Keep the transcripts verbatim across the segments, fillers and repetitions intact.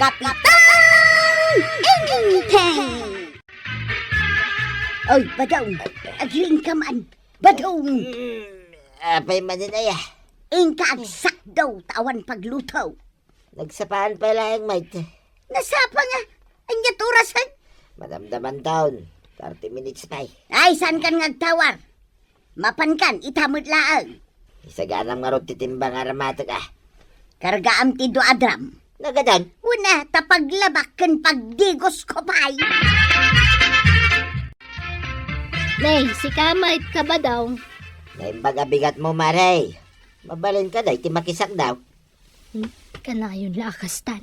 Kapitan Enteng! Oy, Badong, agriing ka man. Badong! Mm, apay manen aya? Inka agsakdaw ta awan pagluto. Nagsapaan pay laeng, mait. Nasapa nga? Ania ti orasen? Madamdaman taon. Thirty minutes pay. Ay, saan kan nga agtawar? Mapankan, ita met laeng. Isaganam ngarud ti timbang a ramatek, a. Kargaam ti dua a drum. Nagadan? Una, ta paglabak ken pagdigos ko pay. Nay, sika met, Kabadong. Naimbag a bigatmo, mare. Mabalin ka, day, ti makisakdaw. Hmm, kanayon la a kastan.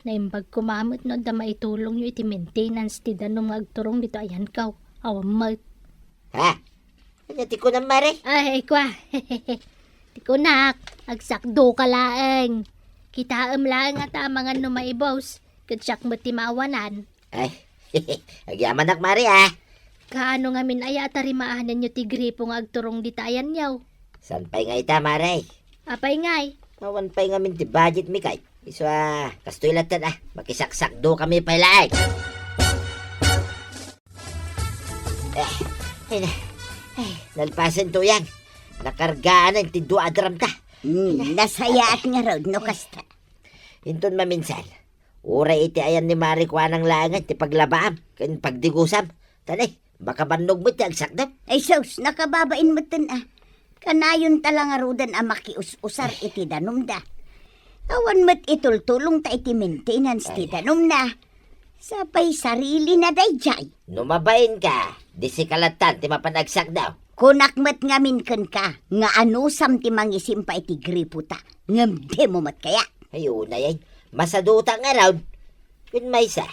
Naimbag koma met no adda maitulongyo iti maintenance ti danum nga agturong ditoy ayanko. Awan met. Ha? Ania ti kunam, mare? Ay, kua. Ti kunak, agsakdo ka laeng. Kitaem laeng a ta amangan no maibus, ket siak met ti maawanan. Ay, agyamanak, mare, a. Kaano ngamin aya a tarimaanenyo ti gripo nga agturong dita ayanyo? Saan pay ngay ita, mare? Apay ngay? Awan pay ngamin ti budget mi kay. Isu a, kastoy latta a, makisaksakdo kami pay laeng. Eh, ay na. Ay, nalpasen to yan. Nakargaanen ti dua a drum ta. Hmm, nasayaat ngarud no kasta. Inton maminsan, uray iti ayan ni Mari Kuanang laengen ti paglabaam ken pagdigusam. Tani, makabannog met ti agsakdam. Ay sus, nakababain metten a. Kanayon ta la ngaruden a makius-usar iti danumda. Awan met itultulongta iti maintenance ti danumna. Sapay sarilina daydiay. No mabain ka, di sika lattan ti mapan agsakdaw. Kunak met ngamin kenka nga anusam ti mangisimpa iti gripota, ngem dimo met kayat. Ay, unay, ay. Masaduta ngarud. Ken maysa,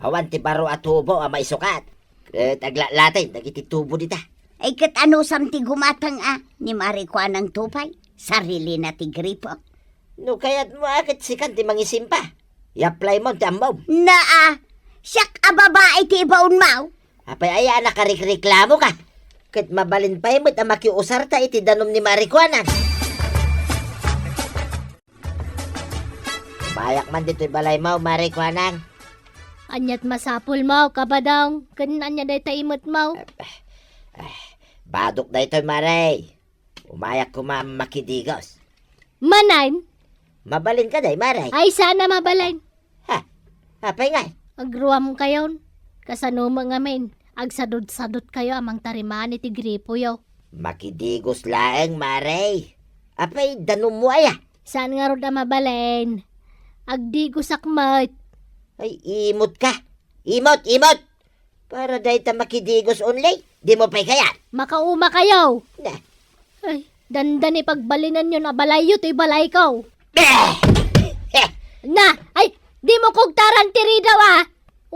awan ti baro a tubo a maisukat. Ket aglatlaten dagiti tubo dita. Ay, ket anusam ti gumatang a ni Mari Kuanang to pay? Sarilina ti gripo. No kayatmo a ket sikan ti mangisimpa, i-apply mo ti ammom. Naa, siak a babai ti ibaonmo. Apay aya a nakarikreklamo ka? Ket mabalin pay met a makiusarta iti danum ni Mari Kuanang. Umayak man ditoy balaymo, Mari Kuanang. Aniat masapulmo, Kabadong? Ken ania dayta imetmo? Eh, eh, badok daytoy, Mari. Umayak koma makidigos. Manen? Mabalin ka, day, Mari? Ay, saan a mabalin. Ha? Apay ngay? Agruam kayon. Kasano met ngamin? Agsadutsadut kayo a mangtarimaan iti gripoyo. Makidigos laeng, Mari. Apay, danummo aya? Saan ngarud a mabalin? Agdigosak met. Ay, imot ka. Imot, imot! Para dayta makidigos only, dimo pay kayat? Makauma kayo! Na. Ay, dandani pagbalinenyon a balayyo toy balayko. Beh! Heh! Na, ay, dimo kugtaran ti ridaw a!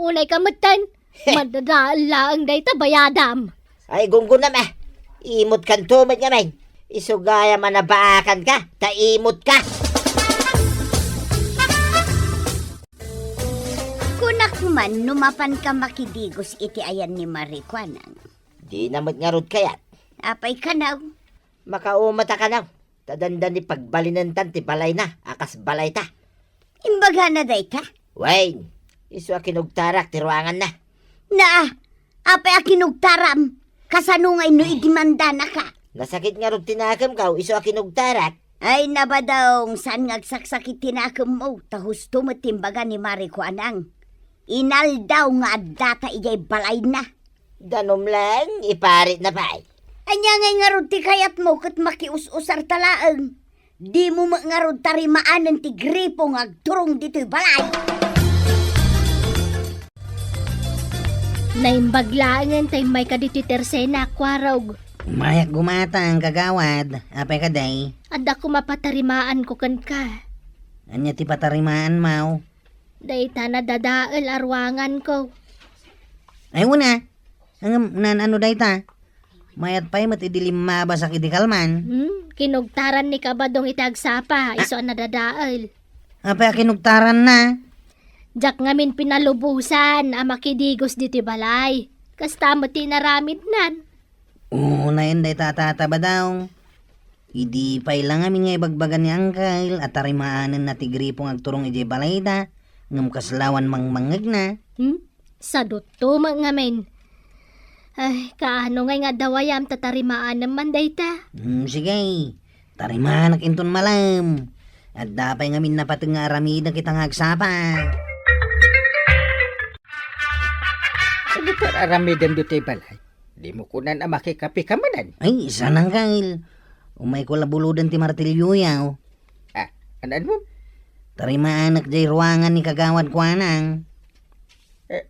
Unay ka metten, madadael laeng dayta bayadam. Ay, gunggonam a. Imot kanto met ngamin. Isu gayam a nabaakan ka, ta imot ka. Kunak man no mapan ka makidigos iti ayan ni Mari Kuanang. Dina met ngarud kayat. Apay kanaw? Makauma ta kanaw. Ta dandani pagbalinentan ti balayna a kas balayta. Imbagana dayta? Wen, isu a kinugtarak ti ruanganna. Naa, apay a kinugtaram? Kasano nga inno idimandanaka? Nasakit ngarud ti nakemko, isu a kinugtarak. Ay, Nabadong, saan nga agsaksakit ti nakemmo? Ta husto met ti imbaga ni Mari Kuanang. Inaldaw nga addata idiay balayna. Danum laeng, iparitna pay. Ania ngay ngarud ti kayatmo ket makius-usarta laeng? Dimo met ngarud tarimaanen ti gripo nga agturong ditoy balay. Naimbag laengen ta immayka ditoy tersena, Kuarog. Umayak gumatang, kagawad. Apay kadi? Adda koma patarimaanko kenka. Ania ti patarimaanmo? Dayta nadadael a ruanganko. Ay, una. Ngem, naan-ano dayta? Mayat pay met idi limmabasak idi kalman. Hmm, kinugtaran ni Kabadong iti agsapa, Ah. isu a nadadael. Apay a kinugtaranna? Diak ngamin pinalubosan a makidigos ditoy balay. Kasta met ti inaramidnan. Unayen dayta a tata, Badong. Idi pay la ngamin nga ibagbaga ni Angkel a tarimaanenna ti gripo nga agturong idiay balayda, Ngem kasla awan mangmangngegna. Hmm? Sadutto met ngamin. Ay, kaano ngay nga adda wayam ta tarimaanem man dayta? Hmm, sige. Tarimaanak inton malem. Adda pay ngamin napateg nga aramidek ita nga agsapa. Adi ti aramidem ditoy balay? Dimo kunan a makikape ka manen? Ay, saan, Angkel. Umayko la buloden ti martilyoyo. Ah, an-, ano? Tarimaanak jay ruangan ni Kagawad kuanang. Eh,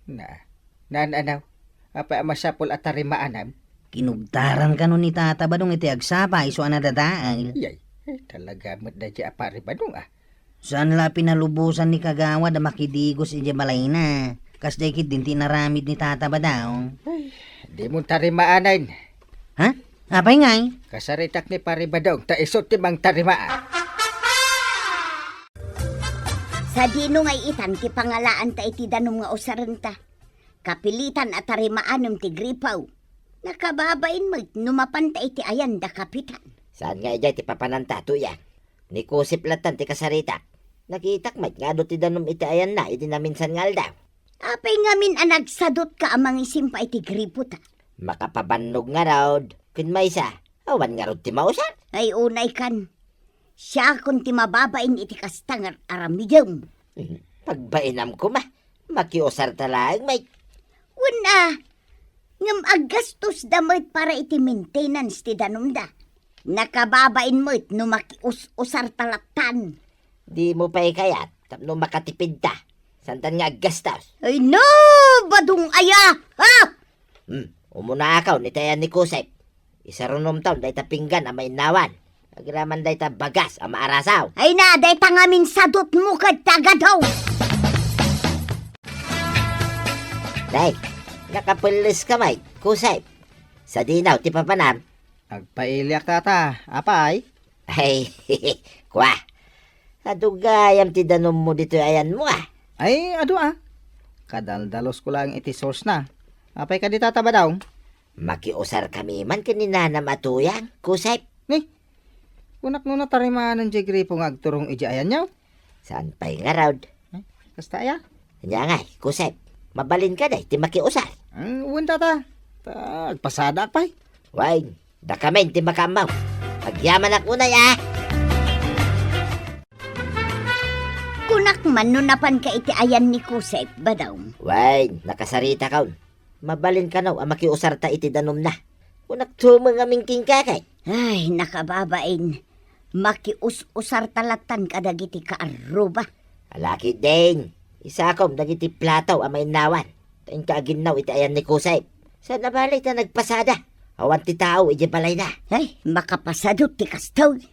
na, naan-anaw? Apay a masapul a tarimaanam? Kinugtaran kano ni Tata Badong iti agsapa isu a nadadael. Yay, eh, talaga met daydi a Pari Badong, ah. Saan la pinalubosan ni Kagawad a makidigos idiay balayna. Kasdiay ketdin ti inaramid ni Tata Badong. Ay, di mo tarimaanan. Ha? Apay ngay? Kasaritak ni Pari Badong, ta isu ti mangtarimaan. Sadino ngay itan ti pangalaanta iti danum nga usarenta? Kapilitan a tarimaanem ti gripo. Nakababain met no mapanta iti ayan da Kapitan. Saan nga idiay ti papananta, Tuyang? Ni Kusep lattan ti kasaritak. Nakitak met nga adu ti danum iti ayanna idi naminsan nga aldaw. Apay ngamin a nagsadutka a mangisimpa iti gripo ta? Makapabannog ngarud. Ken maysa, awan ngarud ti mausar? Ay, unay kan. Siakon ti mababain iti kasta nga aramidem. Pagbainam koma, makiusarta laeng met. Wen a, ngem aggastos da met para iti maintenance ti danumda. Nakababain met no makius-usarta lattan. Di mo pay kayat tapno makatipidta. Santan nga aggastos. Ay no, Badong aya! Ha? Hmm, umunaakaw ni tayan ni Kusep. Isarunomtaw dayta pinggan a mainnawan. Agraman dayta bagas a maarasaw. Ay na, dayta ngamin sadutmo ket tagadaw. Day, nakapelles ka met, Kusep. Sadino ti papanam? Agpailiak, Tata. Apay? Ay, kwa. Adu gayam ti danummo ditoy ayanmo, ah. Ay, adu, ah. Kadaldalos ko laeng iti source na. Apay kadi, Tata Badong? Makiusar kami man ken ni nanam a Tuyang, Kusep. Ni, kunak no natarimaanen jay gripo nga agturong idiay ayanyo? Saan pay ngarud? Eh, kasta aya? Ania ngay, Kusep, mabalin ka day ti makiusar? Hmm, wen, Tata. Ta, agpasadaak pay. Wen, dakamin ti makaammo. Agyamanak unay, ah! Kunak man no napanka iti ayan ni Kusep, Badong. Wen, nakasaritakon. Mabalin kano a makiusarta iti danumna. Kunakto met ngamin kenka kay. Ay, nakababain. Makius-usarta lattan kadagiti kaarruba. Ala ketdin, isakom dagiti plato a mainnawan. Ta inka aginnaw iti ayan ni Kusep. Saan a bale ta nagpasada. Awan ti tao idiay balayna. Ay, makapasadut ti kastoy.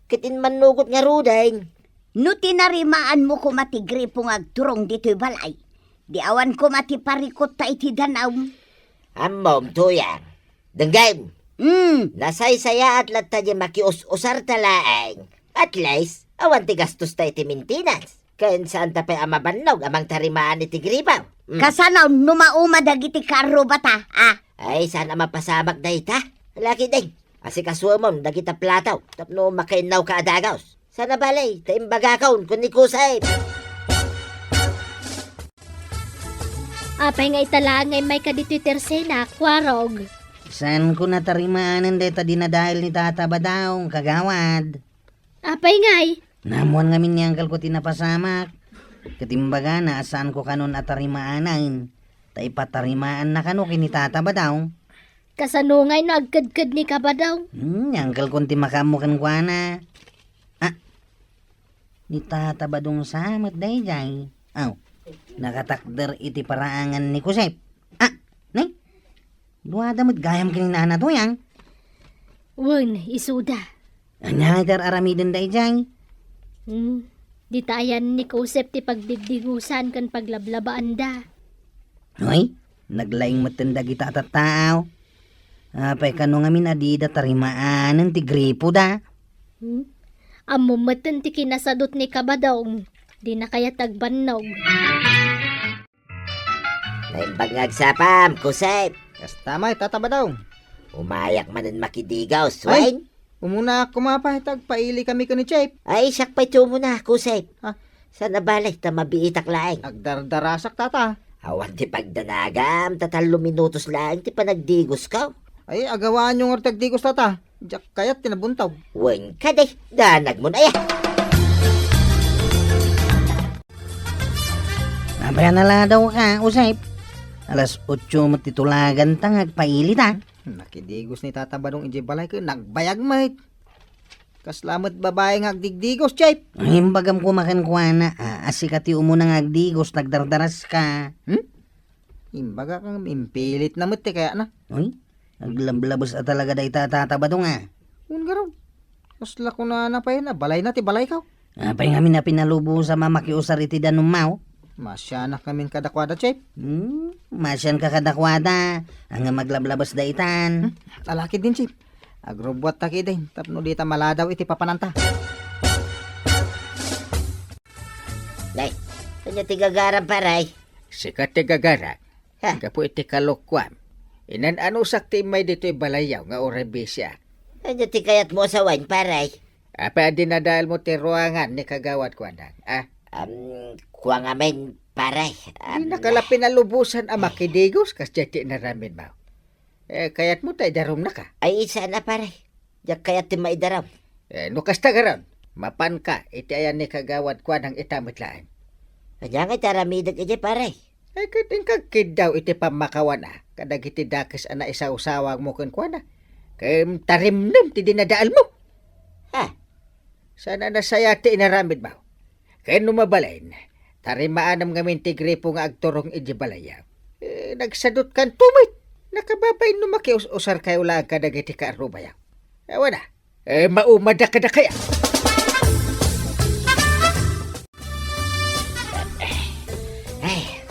Ket immannugot ngaruden. No tinarimaanmo koma ti gripo nga agturong ditoy balay, di awan koma ti parikutta iti danum. Ammom, Tuyang. Denggem. Mm. Nasaysayaat latta di makius-usarta laeng. At least, awan ti gastosta iti maintenance. Ken saanta pay a mabannog a mangtarimaan iti gripo. Mm. Kasano no mauma dagiti karrubata, ah? Ay, saan a mapasamak dayta? Ala ketdin, asikasuemon dagita plato tapno makainnawka a dagus. Saan a bale, ta imbagakon ken ni Kusep. Apay nga ita laeng nga immayka ditoy tersenak, Warog? Saanko natarimaanen dayta dinadael ni Tata Badong, kagawad. Apay ngay? Naammoan ngamin ni angkelko ti napasamak. Ket imbagana a saanko kanon a tarimaanen, ta ipatarimaanna kano ken ni Tata Badong. Kasano ngay no agkedked ni Kabadong? Hmm, ni angkelkon ti makaammo kenkuana. Ah, ni Tata Badong sa met daydiay. Aw, nakatakder iti paraangan ni Kusep. Ah, nay, duada met gayam ken ni Nana Tuyang. Wen, isuda. Ania nga iti ar-aramiden daydiay? Hmm, dita ayan ni Kusep ti pagdidigusan ken paglablabaanda. Hoy, naglaing metten dagita a tattao. Apay kano ngamin a dida tarimaanen ti gripoda? Hmm? Ammom metten ti kinasadut ni Kabadong. Dina kayat agbannog. Naimbag nga agsapam, Kusep. Kasta met, Tata Badong. Umayak manen makidigos, Ay, wen? Umuna koma pay, ta agpaili kami ken ni Chef. Ay, siak pay ti umuna, Kusep. Ah, Saan a bale ta mabiitak laeng? Agdardarasak, tata. Awan ti pagdanagam, ta tallo minutos laeng ti panagdigosko. Ay, agawaan yo nga ti agdigos, tata. Diak kayat ti nabuntaw. Wen kadi, danag mo na ya. Apay a naladawka, Josep? Alas otso met ti tulaganta nga agpailita. Nakidigos ni Tata Badong idiay balay ket nagbayag met. Kasla met babai nga agdigdigos, Jep. Imbagam koma kenkuana, a, a sika ti umuna nga agdigos, nagdardaraska. Hmm? Imbagak nga impilitna met ti kayatna. Uy, aglablabes a talaga dayta a Tata Badong, a. Wen ngarud. Kasla kunana pay a balayna ti balayko. Apay ngamin a pinalubosam a makiusar iti danummo? Masianak ngamin kadakuada, Jep. Hmm, masianka kadakuada. Ngem aglablabes daytan. Hmm, alakidin, Jep. Agrubbuatta ketdin tapno dita maladaw iti papananta. Nay, ania ti gagaram, pare? Sika ti gagarak. Ha? Gapu iti kalokuam, inan-anusak ti immay ditoy balayyo nga uray bisiak. Ania ti kayatmo a sawen, pare? Apay a dinadaelmo ti ruangan ni Kagawad Kuadang, a? Am, kua ngamin, pare. Am, dinaka la pinalubosan a makidigos kas diay ti inaramidmo. Eh, kayatmo ta idarumnaka? Ay, saan a, pare. Diak kayat ti maidarum. Eh, no kasta ngarud, mapanka iti ayan ni Kagawad Kuadang ita met laeng. Ania ngay ti aramidek idiay, pare? Ay, ket inka agkiddaw iti pammakawan a kadagiti dakes a naisawsawangmo kenkuana. Ken tarimnem ti dinadaelmo. Ha? Saan a nasayaat ti inaramidmo. Ken no mabalin, tarimaanem ngamin ti gripo nga agturong idiay balayyo. Eh, nagsadutkanto met. Nakababain no makius-usarkayo laeng kadagiti kaarrubayo. Awan a, eh, maumadak kadakayo. Ay,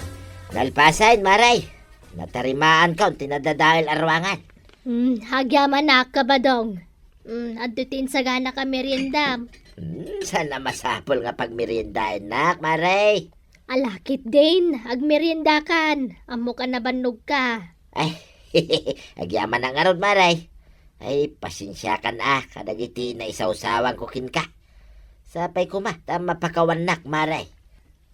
nalpasen, Mare. Natarimaanko ti nadadael a ruangan. Hmm, agyamanak, Kabadong. Hmm, adda ti insaganaka a meriendam. Hmm, saan a masapul nga pagmeriendaennak, Mare? Ala ketdin, agmeriendakan. Ammok a nabannogka. Ay, agyamanak ngarud, Mare. Ay, pasensiakan a kadagiti naisawsawangko kenka. Sapay koma ta mapakawannak, Mare.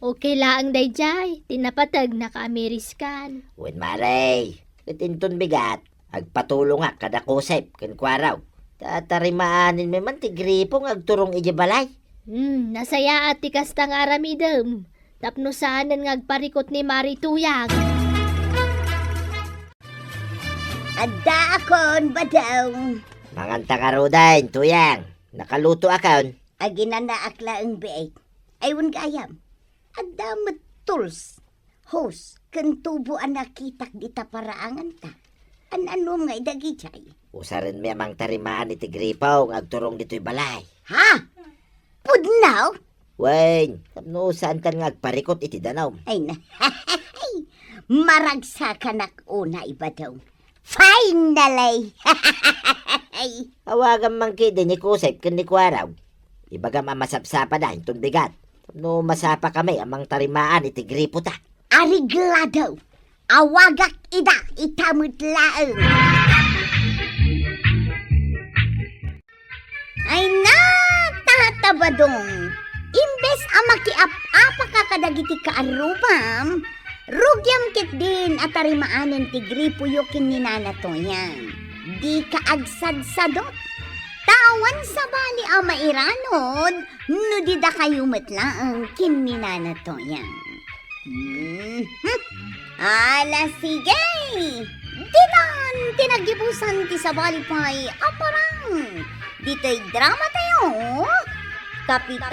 Okay laeng daydiay, ti napategnaka a miriskan. Wen, Mare, ket inton bigat, agpatulongak kada kusep ken kuaraw. Ta tarimaanen met man ti gripo nga agturong idiay balay. Hmm, nasayaat ti kasta nga aramidem. Tapno saanen nga agparikot ni Mari Tuyang. Addaakon, Badong. Manganta ngaruden, Tuyang. Nakalutoakon. Aginanaak laeng biit. Ay, wen gayam. Adda met tools, hose, ken tubo a nakitak dita paraanganta. An-anuem nga idagidiay? Usarenmi a mangtarimaan iti gripo nga agturong ditoy balay. Ha? Pudno? Wen, tapno saankan nga agparikot iti danum. Ay na. Maragsakanak unay, Badong. Finally! Awagam man ketdi ni kusep ken ni kuaraw. Ibagam a masapsapada inton bigat. Tapno masapakami a mangtarimaan iti gripota. Areglado! Awagak ida ita met laeng. Ay na, Tata Badong! Imbes a makiap-apaka kadagiti kaarrubam, rugiam ketdin a tarimaanen ti gripoyo ken ni Nana Toyang. Dika agsadsadot, ta awan sabali a mairanod no di dakayo met laeng ken ni Nana Toyang. Mhm. Ala, sige! Ditan ti naggibusan ti sabali pay a parang ditoy drama tayo, Kapitan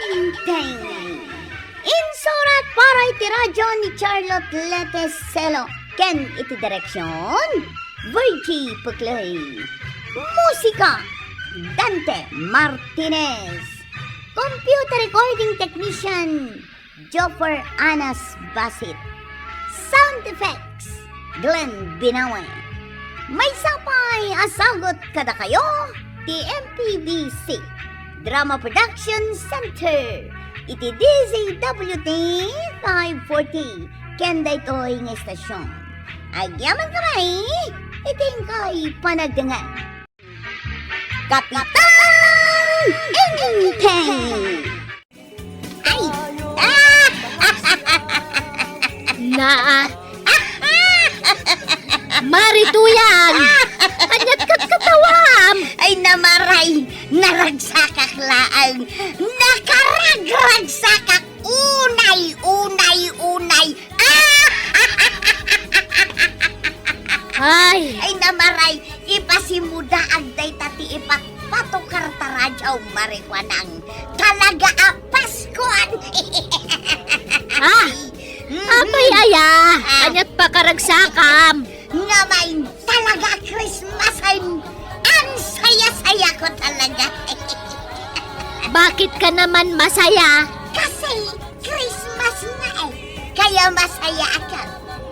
Enteng. Insurat para iti radyo ni Charlotte Lete Celo ken iti direksyon, Virgie Puclay. Musika, Dante Martinez. Computer recording technician, Joffer Anas Basit. Sound effects, Glenn Binawe. Maysa pay a sagut kadakayo ti M P B C Drama Production Center iti D Z W T five forty ken daytoy nga estasyon. Agyamankami iti inkay panagdengngeg. Kapitan Enteng! Ituyan! Ania't katkatawam? Ay, namaray, naragsakak laeng. Nakaragragsakak unay, unay, unay. Ah! Ay! Ay, namaray, ipasimudaag dayta ti ipatpatukar ta radyo, Mari Kuanang. Talaga a Paskon! Ah! Mm. Apay aya? Ah. Ania't pakaragsakam? Ngem ay talaga Christmas ay ang saya-saya ko talaga. Bakit ka naman masaya? Kasi Christmas nga eh. Kaya masaya ako.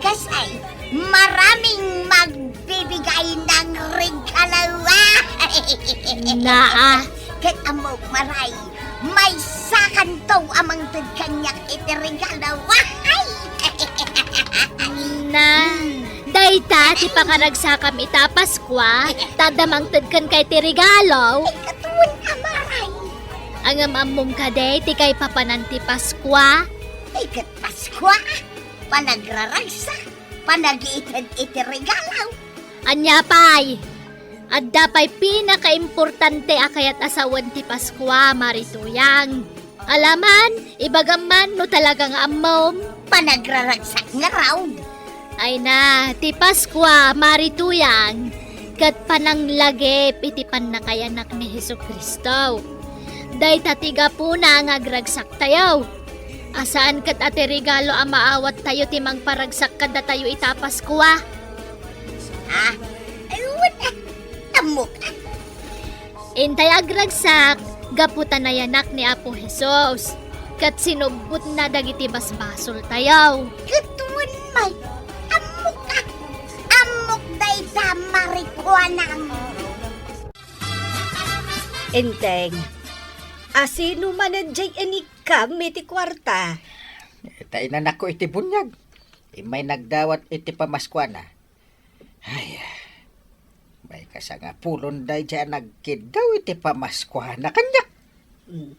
Kasi maraming magbibigay ng regalo. Naa. Ket ammok, Maray, maysakanto a mangted kaniak iti regalo. Ay! Na, dayta ti pakaragsakam ita Paskua, ta adda mangted kenka iti regalo. Ay, katuon a, Maray. Ngem ammom kadi ti kaipapanan ti Paskua? Ay, ket Paskua, panagraragsak, panagiited iti regalo. Ania pay? Adda pay pinakaimportante a kayat a sawen ti Paskua, Mari Tuyang. Alaman, ibagam man no talaga nga ammom. Panagraragsak ngarud. Ay na, ti Paskua, Mari Tuyang, ket pananglagip iti pannakayanak ni Jesu-Cristo. Dayta ti gapuna nga agragsaktayo. A saan ket a ti regalo a maawattayo ti mangparagsak kadatayo ita Paskua. Ah, ay, wen, ah, ammok, ah. Intay agragsak, gapu ta nayanak ni Apo Jesus, ket sinubbotna dagiti basbasoltayo. Ket wen, may, ammok, ah. Ammok dayta, Mari Kuanang. Enteng, asino manen jay inik- Kam iti kuarta. Ta inanakko iti buniag. Immay nagdawat iti pamaskuana. Ay, may kasangapulon daydiay a nagkiddaw iti pamaskuana kaniak. Mm.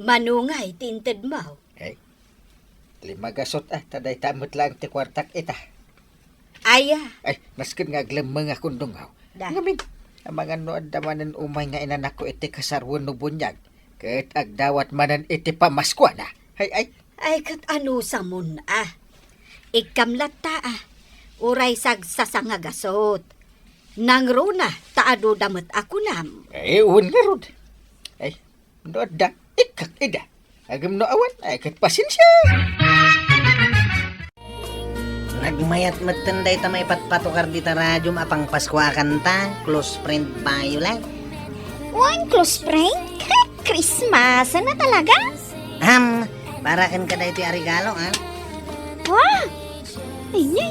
Mano ngay ti intedmo? Ay, lima gasut a, ta dayta met laeng ti kuartak ita. Aya. Ay, nasken nga aglemmeng a kundungaw. Da. Ngamin, amangan no adda manen umay nga inanakko iti kasar wenno buniag, ket agdawat manen iti pamaskuana. Ay, ay. Ay, ket anusamon a? Ikkam latta a, uray sagsasanga gasut. Nangruna, ta adu da met a kunam. Ay, wen ngarud. Ay, no adda, ikkak ida. Agem no awan, ay, ket pasensia. Nagmayat metten dayta maipatpatukar dita radiom a pangpaskua a kanta, Close Friend Violet. Wen, close friend? Christmas na talaga? Ham, para kenka daytoy a regalo, ah. Wah! Ay, ni.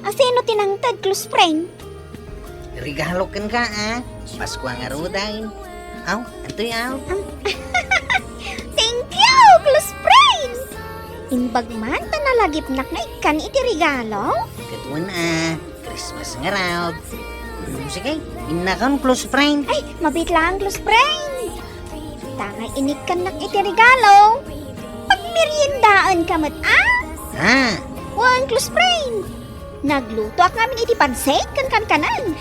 Asino ti nangted close friend? Regalo kenka, ah. Paskua ngaruden. Aw, antoy, aw? Am-, thank you, close friend! Imbag man ta nalagipnak nga ikkan iti regalo. Ket wen, ah, Christmas ngarud. Hmm, sige, innakon, close friend. Ay, mabiit lang, close friend. Tangay inikkannak iti regalo. Pagmeriendaenka met, ah? Ha? Wen, close friend. Naglutoak ngamin iti pansit ken kankanan.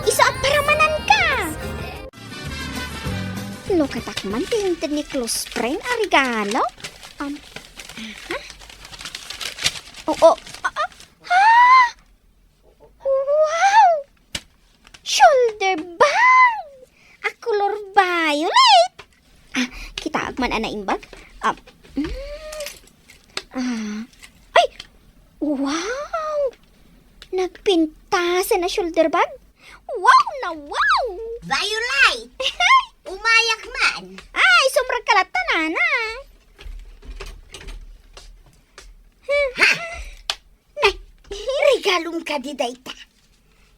Isu a paramananka. Lukatak man ti inted ni close friend a regalo. Um, aha. Oo, ah, ah, ah! Wow! Shoulder bag! A color violet! Ah, kitaak man a naimbag. Ah, mm, ah. Ay! Wow! Nagpintasen a shoulder bag? Wow na wow! Violet! Umayak man! Ay, sumrek ka latta, nana. Ha? Nay, regalom kadi dayta?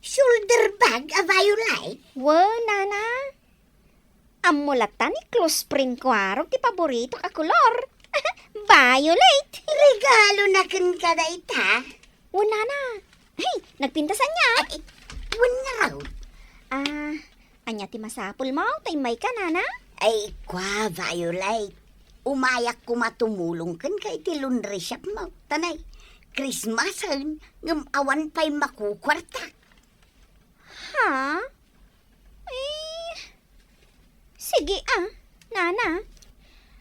Shoulder bag a violet? Wen, nana. Ammo latta ni close friend ko arog ti paboritok a kolor. Violet. Regalo na kenka dayta? Wen, nana. Ay, nagpintas ania? Ay, wen ngarud. Ah, ania ti masapulmo ta immayka, nana? Ay, kua, Violet. Umayak koma tumulong kenka iti laundry shopmo. Ta nay, Christmasen, ngem awan pay makukuartak. Ha? Eh, sige, ah, nana.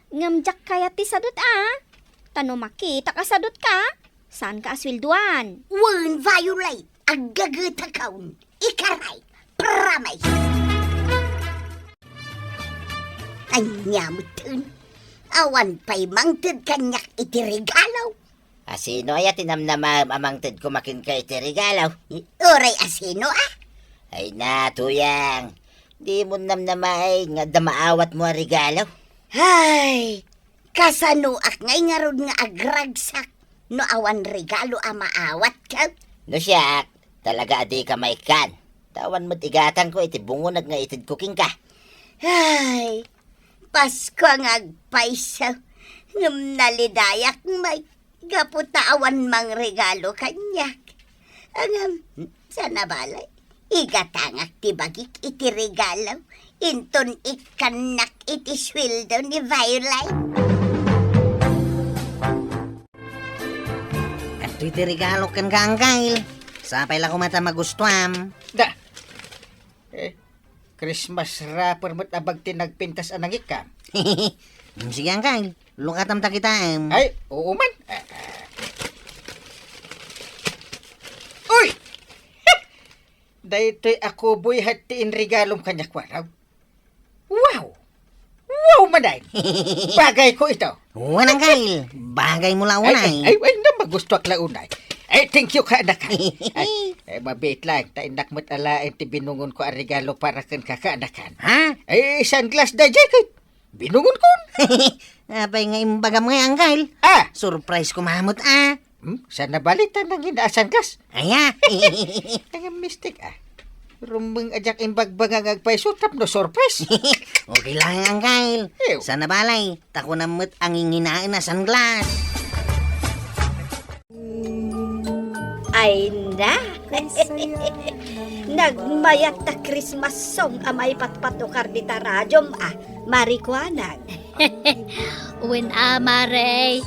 Ngem diak kayat ti sadut, ah. Ta no makitak a sadutka, saanka a sueldoan. Wen, Violet, aggagetakon. Ikaray, promise. Ania metten? Awan pay mangted kaniak iti regalo. Asino aya ti namnamaem a mangted koma kenka iti regalo? Uray asino, ah? Ay na, Tuyang. Di mo namnamaen nga adda maawatmo a regalo? Ay, kasanoak ngay ngarud nga agragsak no awan regalo a maawatko? No siak, talaga a dika maikkan. Ta awan met igatangko iti bungoneg nga itedko kenka. Ay, Pasko nga agpayso, ngem nalidayak met gapu ta awan mangregalo kaniak. Ngem, saan a bale, igatangak ti bagik iti regalo, inton ikkannak iti sueldo ni Violet. Adtoy ti regalo kenka, Angkel. Sapay la koma ta magustuam. Da. Eh, Christmas wrapper met a bag ti nagpintas a nangikkam. Sige, Angkel. Lukatam ta kitaem. Ay, oo man. Ah, ah. Uy! Daytoy a kuboy ti inregalom kaniak, waraw. Wow! Wow, manen! Bagayko ito. Wen, Angkel. Bagaymo la unay. Ay, ay, ay, na, magustuak la unay. Ay, thank you, kaanakan. Ay, ay, mabiit lang. Ta innak met alaen ti binungonko a regalo para kenka, kaanakan. Ha? Ay, sunglass daydiay ket binungonkon. Apay nga imbagam ngay, Angkel? Ah! Surprise koma met, ah. Hmm? Saan a bale ta nangina a sunglass? Aya. Ay, mistik, ah. Rumbeng a diak imbagbaga nga agpayso tapno surprise. Okay lang, Angkel. Ew. Saan a bale, ta kunam met a nginginaen a sunglass. Ay na! Nagmayat ta Christmas song a maipatpatukar dita radiom, ah, Mari Kuanang. Wen a, Mare.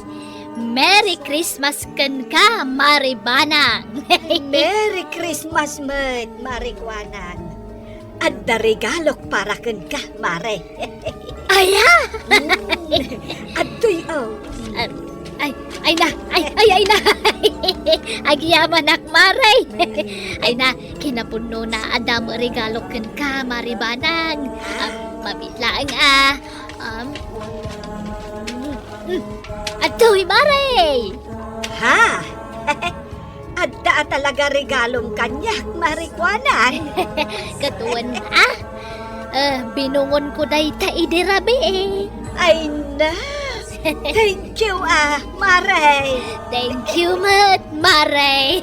Merry Christmas kenka, Mari Banang. Merry Christmas met, Mari Kuanang. Adda regalok para kenka, Mare. Aya? Mm. Adtoy, oh. Ah, ay, ay na, ay, ay, ay na. Agyamanak, Mare. Ay na, kinapudnona, adda met regalok kenka, Mari Banang. Ah, mabiit laeng, ah. Um, mm, mm. Adtoy, Mare! Ha? Adda a talaga regalom kaniak, Mari Kuanang. Ket wen, ah? Eh, binungonko dayta idi rabii. Ay na! Thank you, ah, Mare! Thank you met, Mare!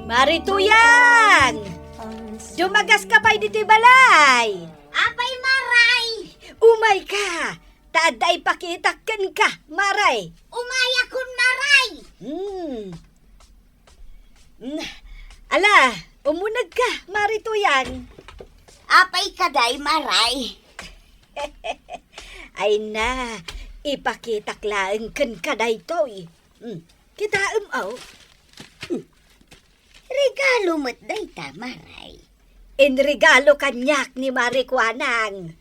Mari Tuyang! Dumagaska pay ditoy balay! Apay, Maray! Umayka! Ta adda ipakitak kenka, Maray! Umayakon, Maray! Hmm. Hmm. Ala, umunegka, Mari Tuyang. Apay kadi, Maray? Ay na, ipakitak laeng kenka daytoy. Hmm. Kitaem, aw. Hmm. Regalo met dayta, Maray. Inregalo kaniak ni Mari Kuanang.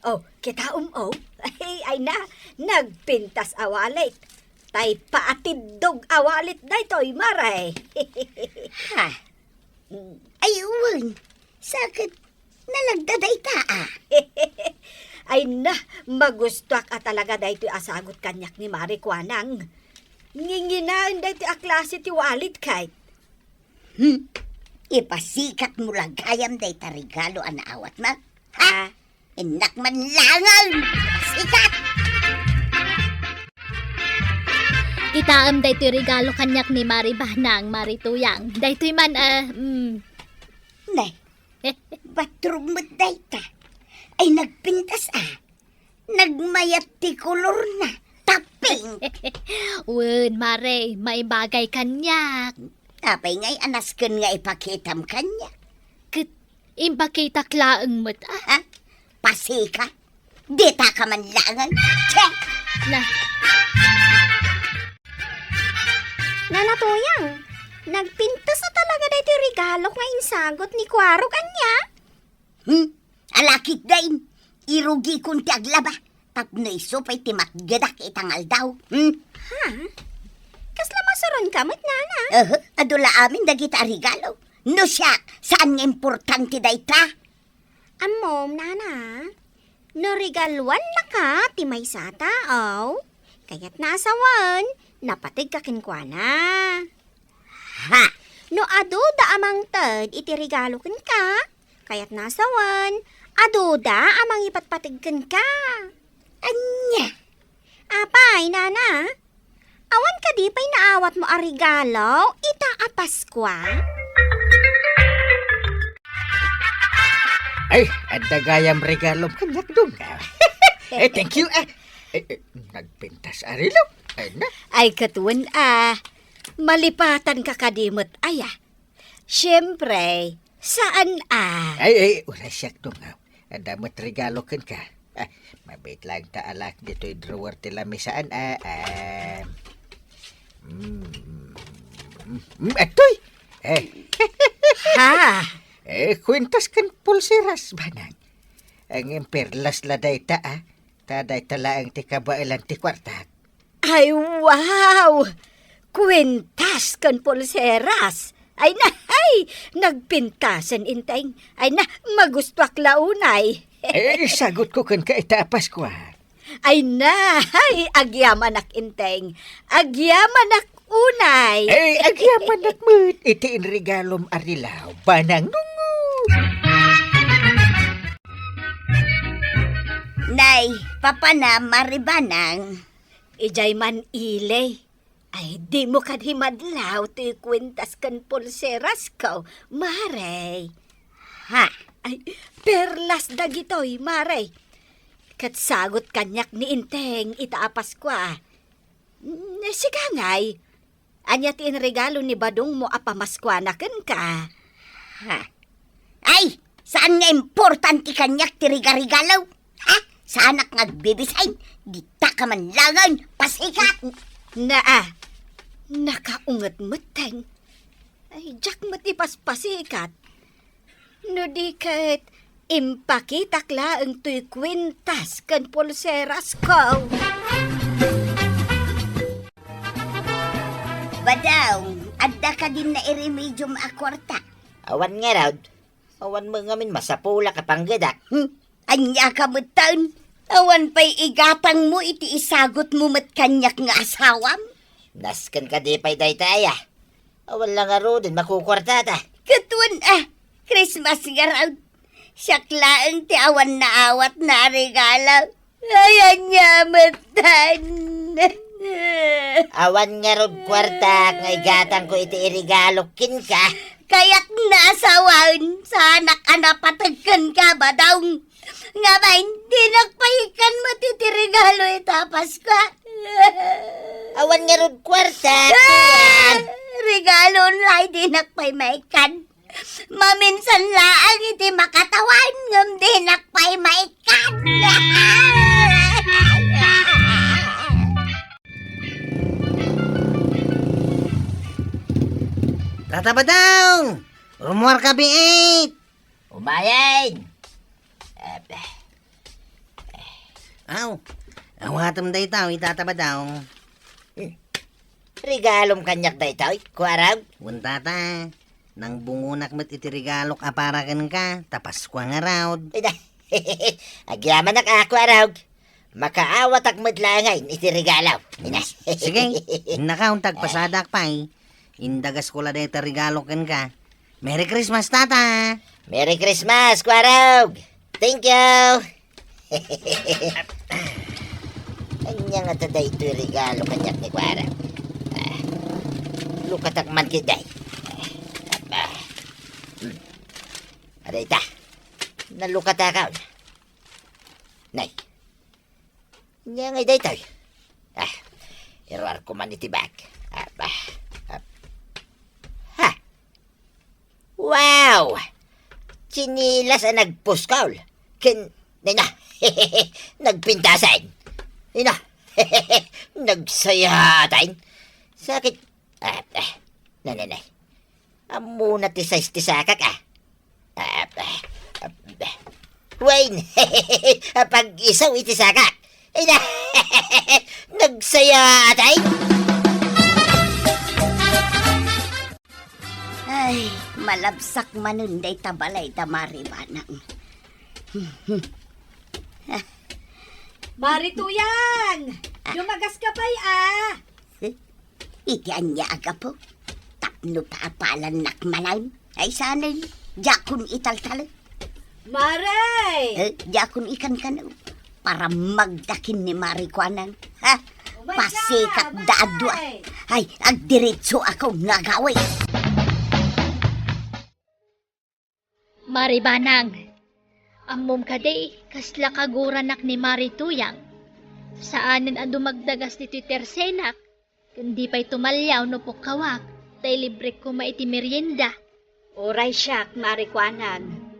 Oh, kitaem, oh. Ay, ay na, nagpintas a wallet. Tay paatiddog a wallet daytoy, Maray. Ha? Ay, wen. Sa ket nalagda dayta, ah. Ay na, magustuak a talaga daytoy a sagut kaniak ni Mari Kuanang. Nginginaen daytoy a klase ti wallet, kayat. Hmm? Ipasikatmo la gayam dayta regalo a naawatmo? Ha? Ah. Innak man laeng! Sikat! Kitaem daytoy regalo kaniak ni Mari Banang, Mari Tuyang. Daytoy man, ah, mm. Ne, bathrobe met dayta. Ay, nagpintas, ah. Nagmayat ti kolorna. Ta pink. Wen, Mare, maibagay kaniak. Apay ngay a nasken nga ipakitam kaniak? Ket impakitak laeng met, ah. Ha? Pasika? Ditaka man laengen. Che! Na. Nana Tuyang, Nagpintas a talaga daytoy regalok nga insagut ni Kuarog, ania? Hmm? Alakit dain, irugikon ti aglaba, tapno isu pay ti matgedak ita nga aldaw. Hmm? Ha? Kasla masuronka met, nana? Aha, adu la amin dagita a regalo. No siak, saan nga importante dayta? Ammom, nana, no regaluannaka ti maysa a tao, kayatna a sawen, napategka kenkuana. Ha? No aduda a mangted iti regalo kenka, kayatna a sawen, aduda a mangipatpateg kenka. Ania? Apay, nana? Awan kadi pay naawatmo a regalo ita a Paskua? Ay, adda gayam regalom kaniak, Dong. Eh, thank you, ah. Eh, eh, nagpintas a relo. Ay, na. Ay, ket wen, ah. Malipatanka kadi met, aya? Siempre, saan a? Ay, ay, uray siak, Dong, ah. Adda met regalo kenka. Ah, mabiit laeng ta alak ditoy drawer ti lamisaan, ah, ah. Mm, mm, mm, atoy! Eh. Ha? Eh, kuentas ken pulseras, banang. Ngem perlas la dayta, ah. Ta dayta laeng ti kabaelan ti kuartak. Ay, wow! Kuentas ken pulseras. Ay na, ay! Nagpintasen, Enteng. Ay na, magustuak la unay. Eh, isagutko kenka ita a Paskua. Ay na, ay, agyamanak, Enteng. Agyamanak unay. Eh, agyamanak met iti inregalom a relo, Banang Nungo. Nay, papana, Mare Banang. Idiay man ili. Ay, dimo kadi madlaw ti kuentas ken pulserasko, Mare. Ha? Ay, perlas dagitoy, Mare. Ket sagut kaniak ni Enteng ita a Paskua. Mm, sika ngay, ania ti inregalo ni badongmo a pamaskuana kenka? Ha? Ay, saan nga importante kaniak ti rigaregalo? Ha? Saanak nga agbibisin? Ditaka man laeng pasikat! Naa, nakaunget metten. Ay, diak met ipaspasikat. No di ket, impakitak laeng toy kuentas ken pulserasko. Badong, adda kadin nairemediom a kuarta? Awan ngarud. Awan met ngamin masapulak a panggedak. Hmm? Ania ka metten? Awan pay igatangmo iti isagutmo met kaniak nga asawam? Nasken kadi pay dayta aya? Awan la ngaruden makukuartata. Ket wen a, Christmas ngarud. Siak laeng ti awan naawatna a regalo. Ay, ania metten? Awan ngarud kuartak nga igatangko iti iregalok kenka. Kayatna a sawen, saanak a napateg kenka, Badong. Ngem, dinak pay ikkan met iti regalo ita a Paskua. Awan ngarud kuarta. Ah! Regalo unay, dinak pay maikkan. Maminsan laeng iti makatawan, ngem dinak pay maikkan. Tata Badong! Rumuarka biit! Umayen! Ebe. Aw, awatem dayta, Tata Badong. Hmm. Regalom kaniak dayta, kuarog? Wen, Tata. Nangbungonak met iti regalok a para kenka, ta Paskua ngarud. Ida. Agyamanak a, kuarog. Makaawatak met laengen iti regalo. Ina. Sige, innaka, agpasadak pay. Indagasko la dayta regalo kenka. Merry Christmas, Tata! Merry Christmas, kuarog! Thank you! Ania ngata daytoy regalo kaniak ni kuarog? Ah, lukatak man ketdi. Ah, hmm. Adda ita. Nalukatakon. Nay. Ania ngay daytoy? Ah, iruarko man iti bag. Ah, ah, ah. Ha! Wow! Tsinelas a nagpuskol. Ken, nay na. Nagpintasen. Nay na. Nagsayatan. Sakit. Ah, ah. Nay, nay, nay. Ammona ti size ti sakak, a. Wen, pag-isu iti sakak. Ay na, nagsaya, atay. Ay, malabsak manen dayta balay da Mari Banang. Mari Tuyang! Ah. Dumagas ka pay, a! Iti ania a gapu? Tapno paapalannak manen? Ay, sanay, diakon italtalek. Mare! Eh, diakon ikankano. Para magdakin ni Mari Kuanang. Ha? Pasikat da a dua. Ay, agdiretso ako nga gawi. Mari Banang, ammom kadi, kasla kaguranak ni Mari Tuyang. Saanen a dumagdagas ditoy tersenak, ken di pay tumaliaw no pukkawak, ta ilibrek koma iti merienda. Uray siak, Mari Kuanang.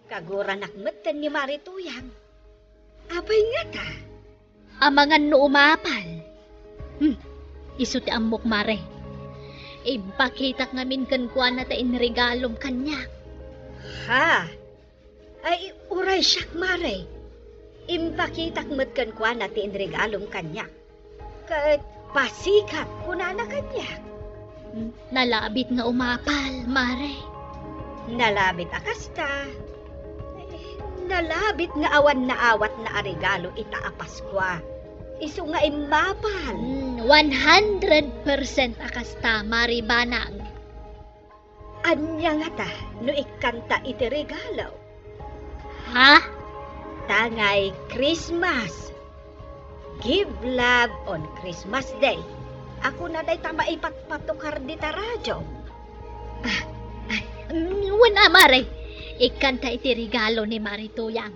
Kaguranak metten ni Mari Tuyang. Apay ngata? Amangan no umapal. Hmm, isu ti ammok, Mare. Impakitak ngamin kenkuana ta inregalom kaniak. Ha? Ay, uray siak, Mare. Impakitak met kenkuana ti inregalom kaniak. Ket pasikat, kunana kaniak. Nalabit nga umapal, Mare. Nalabit a kasta. Nalabit nga awan naawatna a regalo ita a Paskua. Isu nga immapal. Mm, one hundred percent a kasta, Mari Banang. Ania ngata no ikkanta iti regalo? Ha? Tangay Christmas. Give love on Christmas Day. Ako na dayta maipatpatukar dita radio. Ah, ay, mm, wen a, Mare. Ikkanta iti regalo ni Mari Tuyang.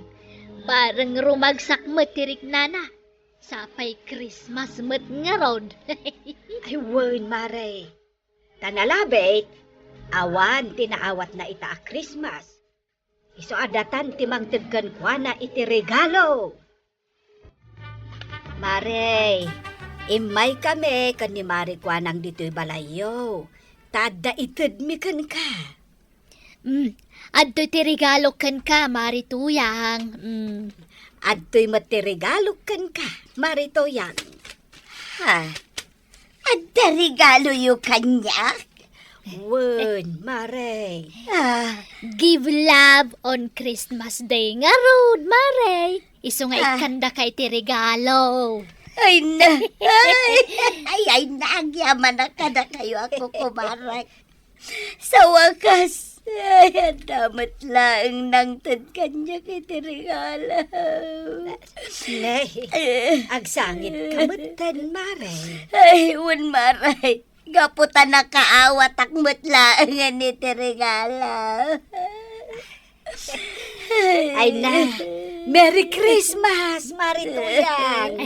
Bareng rumagsak met ti riknana. Sapay Christmas met ngarud. Ay, wen, Mare. Ta nalabit, awan ti naawatna ita a Christmas. Isu a datan ti mangted kenkuana iti regalo. Mare, immaykami ken ni Mari Kuanang ditoy balayyo. Ta adda itedmi kenka. Mm, adtoy ti regalok kenka, Mari Tuyang. Mm. Adtoy met ti regalok kenka, Mari Tuyang. Ha? Adda regaloyo kaniak? Wen, Mare. Ah. Give love on Christmas Day ngarud, Mare. Isu nga Ah. ikkandaka iti regalo. Ay na, ay, ay, ay, nagyamanak kadakayo a kukumarak. Sa wakas, ay, adda met laeng nangted kaniak iti regalo. Ne, Eh. agsangit ka metten, Mare. Ay, wen, Mare. Gapu ta nakaawatak met laengen iti regalo. Ay na. Merry Christmas, Mari Tuyang!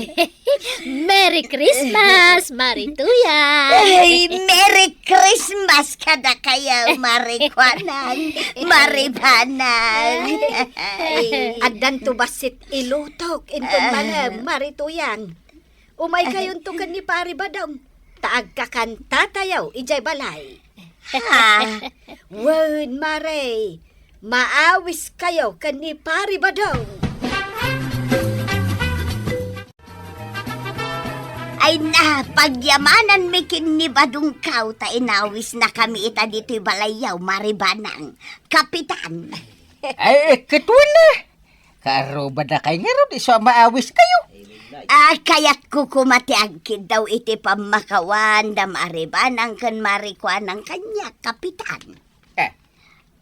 Merry Christmas, Mari Tuyang! Ay, Merry Christmas kadakayo, Mari Kuanang, Mari Banang. Ay, addanto bassit ilutok inton Ah. manem, Mari Tuyang. Umaykayonto ken ni Pari Badong, ta agkakantatayo idiay balay. Ha? Wen, Mare, maawiskayo ken ni Pari Badong. Ay na, pagyamananmi ken ni Badongko ta inawisnakami ita ditoy balayyo, Mari Banang. Kapitan. Ay, eh, ket wen a. Kaarrubadakay ngarud, isu a maawiskayo. Ah, kayatko koma ti agkiddaw iti pammakawan da Mari Banang ken Mari Kuanang kaniak, Kapitan. Eh.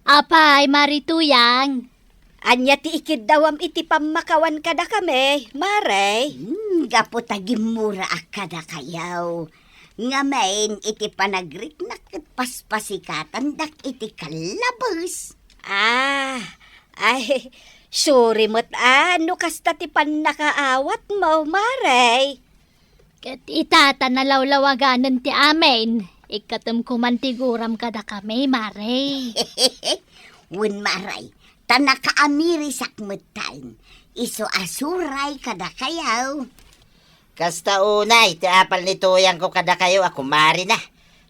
Apay, Mari Tuyang? Ania ti ikiddawam iti pammakawan kadakami, Mare? Hmm, gapu ta gimmuraak kadakayo. Ngamin, iti panagriknak ket paspasikatandak iti kallabes. Ah, ay, sorry met a no kasta ti pannakaawatmo, Mare. Ket ita ta nalawlawaganen ti amin, ikkatem koman ti guram kadakami, Mare. Wen, Mare, ta nakaamirisak metten, isu a suray kadakayo. Kasta unay ti apal ni Tuyangko kadakayo a kumarina,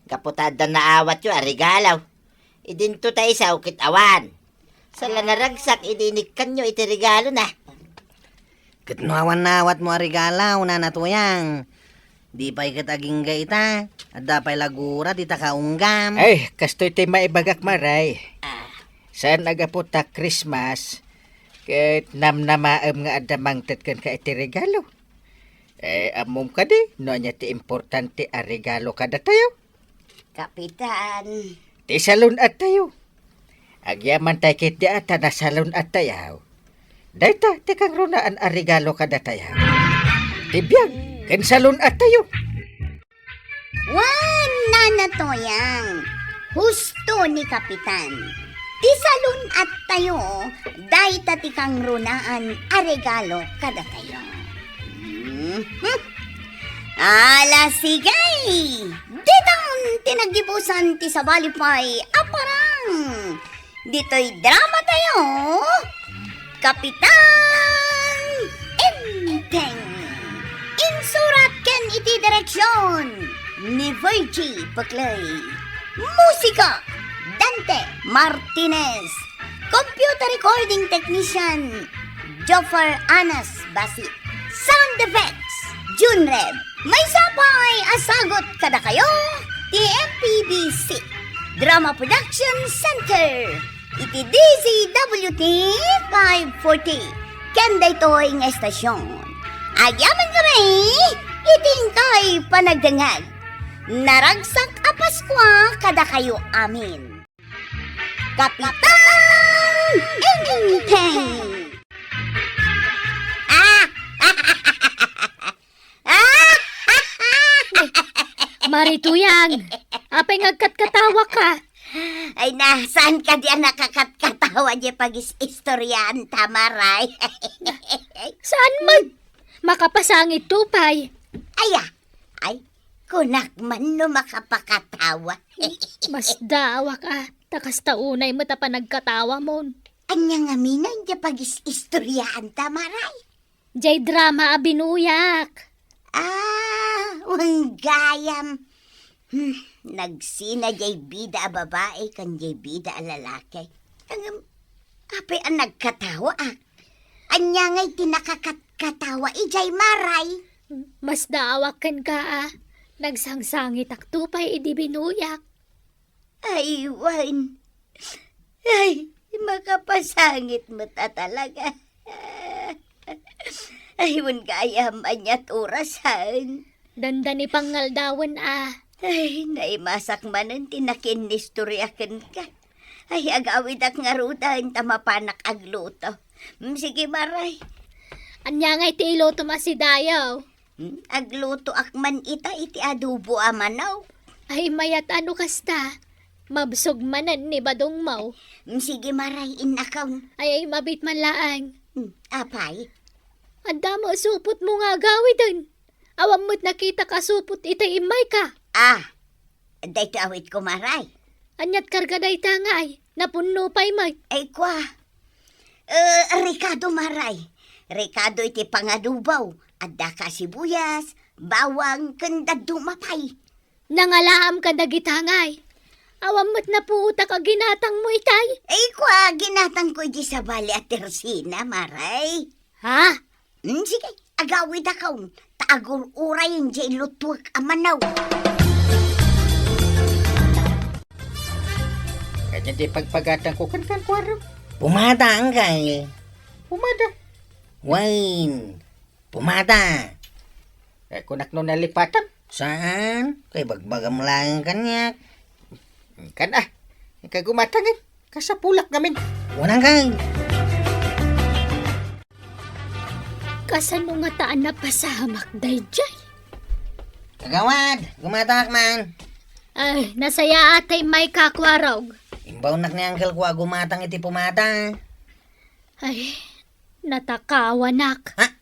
gapu ta adda naawatyo a regalo. Idinto ta isaw ket awan. Saan la naragsak idi inikkanyo iti regalona. Ket no awan naawatmo a regalo, Nana Tuyang, di pay ket agingga ita, adda pay la gura dita kaunggam. Ay, kastoy ti maibagak, Maray. Saan a gapu ta Christmas, ket namnamaem nga adda mangted kenka iti regalo. Eh, ammom kadi no ania ti importante a regalo kadatayo? Kapitan. Ti salun-attayo. Agyaman tay ketdi a ta nasalun-attayo. Dayta ti kangrunaan a regalo kadatayo. Ti biag ken salun-attayo. Wen, Nana Tuyang, husto ni Kapitan. Ti salun-attayo, dayta ti kangrunaan a regalo kadatayo. Mhm. Ala, sige! Ditan ti naggibusan ti sabali pay a parang. Ditoy drama tayo, Kapitan Enteng. Insurat ken iti direksyon ni Virgie Paclay. Musika, Dante Martinez. Computer recording technician, Joffer Anas Basi. Sound effects, Junreb. Maysa pay a sagut kadakayo ti M P B C Drama Production Center iti D Z W T five forty. Ken daytoy nga estasyon, agyaman kami iti inkay panagdengngeg. Naragsak a Paskua kadakayo amin. Kapitan Enteng! Ah! Mari Tuyang, apay nga agkatkatawaka? Ay na, saan kadi a nakakatkatawa diay pagis-istoryaanta, Maray? Saan met? Makapasangit to pay. Aya, ay, kunak man no makapakatawa. Masdaawak a, ta kasta unay met a panagkatawamon. Ania ngamin diay pagis-istoryaanta, Maray? Diay drama a binuyak. Ah, wen gayam. Hmm, nagsina diay bida a babai ken diay bida a lalaki. Ngem, apay a nagkatawaak? Ania ngay ti nakakatkatawa idiay, Maray? Masdaawak kenka a. Nagsangsangitak to pay idi binuyak. Ay, wen. Ay, makapasangit met a talaga. Ay, wen gayam, aniat orasen? Dandani pangaldawen a. Ay, naimasak manen ti nakiinnistorya kenka. Ay, agawidak ngaruden ta mapanak agluto. Mm, sige, Maray. Ania ngay ti ilutom a sidayo? Hmm, aglutoak man ita iti adobo a manok. Ay, mayat a no kasta. Mabsog manen ni badongmo. Hmm, sige, Maray, innakon. Ay, ay, mabit man laeng. Hmm, apay? Adda met supotmo nga agawiden. Awan met nakitak a supot iti immayka. Ah, daytoy awitko, Maray. Aniat karga dayta ngay? Napunno pay met. Ay, kua. Eh, rekado, Maray. Rekado iti pangadobo. Addaka sibuyas, bawang, ken dadduma pay. Nangalaam kadagita ngay. Awan met napuotak a ginatangmo itay. Ay, kua, ginatangko iti sabali a tersina, Maray. Ha? Hmm, sige, agawidakon, ta agur-urayen diay lutuek a manok. Ket iti pagpagatangko kenkan, Kuarog. Pumada, anggal. Pumada? Wen, pumada. Eh, kunak no nalipatam? Saan? Kay bagbagam laeng kaniak. Kan, ah. Ikaw gumatangan. Kasapulak ngamin. Unang kay. Kasano ngata a napasamak daydiay? Kagawad, gumatak man. Ay, nasayaat tay may kakuarog. Imbawnak ni Uncle ko a gumatang iti pumada. Ay, natakawanak. Ha?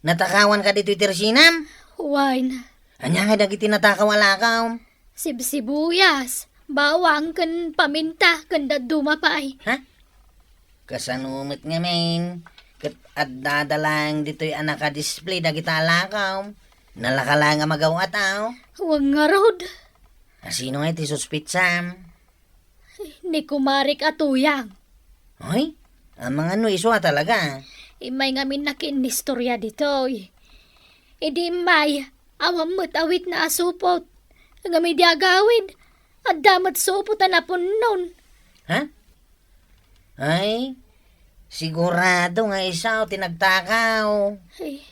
Natakawan ka ditoy tersinam? Wen. Ania nga dagiti natakaw a lakaw? Sibsibuyas, bawang, ken paminta, ken dadduma pay. Ha? Kasano met ngamin? Ket adda da laeng ditoy a naka-display dagita a lakaw. Nalaka laeng a magaw-at, aw? Wen ngarud. Asino nga iti suspitsam? Ni kumarik a Tuyang. Ay, amangan no isu a talaga. Immay ngamin nakiinnistorya ditoy. Idi immay, awan met awitna a supot. Ngem idi agawid, adda met supot a napunnon. Ha? Ay, sigurado nga isu ti nagtakaw. Ay,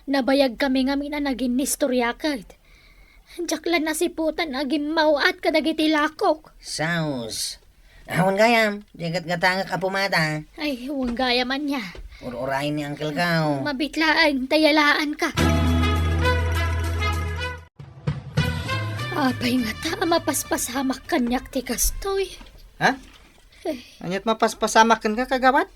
nabayag kami ngamin a naginnistorya ket. Diak la nasiputan a gimmaw-at kadagiti lakok. Saus. Awan gayam, diay gatgatangek a pumada. Ay, wen gayam ania. Ur-urayen ni Uncle Kao. Mabit laeng, ta yalaanka. Apay ngata a mapaspasamak kaniak ti kastoy? Ha? Eh. Aniat mapaspasamak kenka, kagawad?